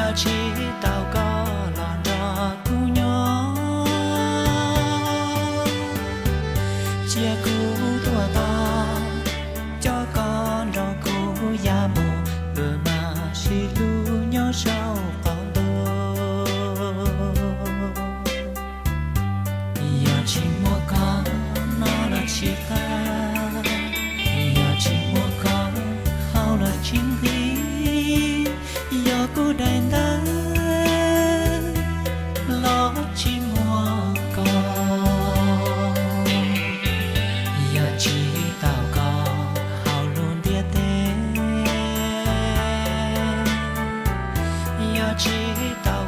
Yog tsis tau koj los nrog kuv nyob, cia kuv tuag tod, coj koj nrog kuv ya mus, wb mam sib hlub nyob saum qaum ntuj. Yog tsis muaj koj, noj los tsis qab, yog tsis muaj koj, haus los tsis nqig, yog kuv daim ntawv los tsis muaj koj. Yog tsis tau koj hauv lub ntiaj teb, yog tsis tau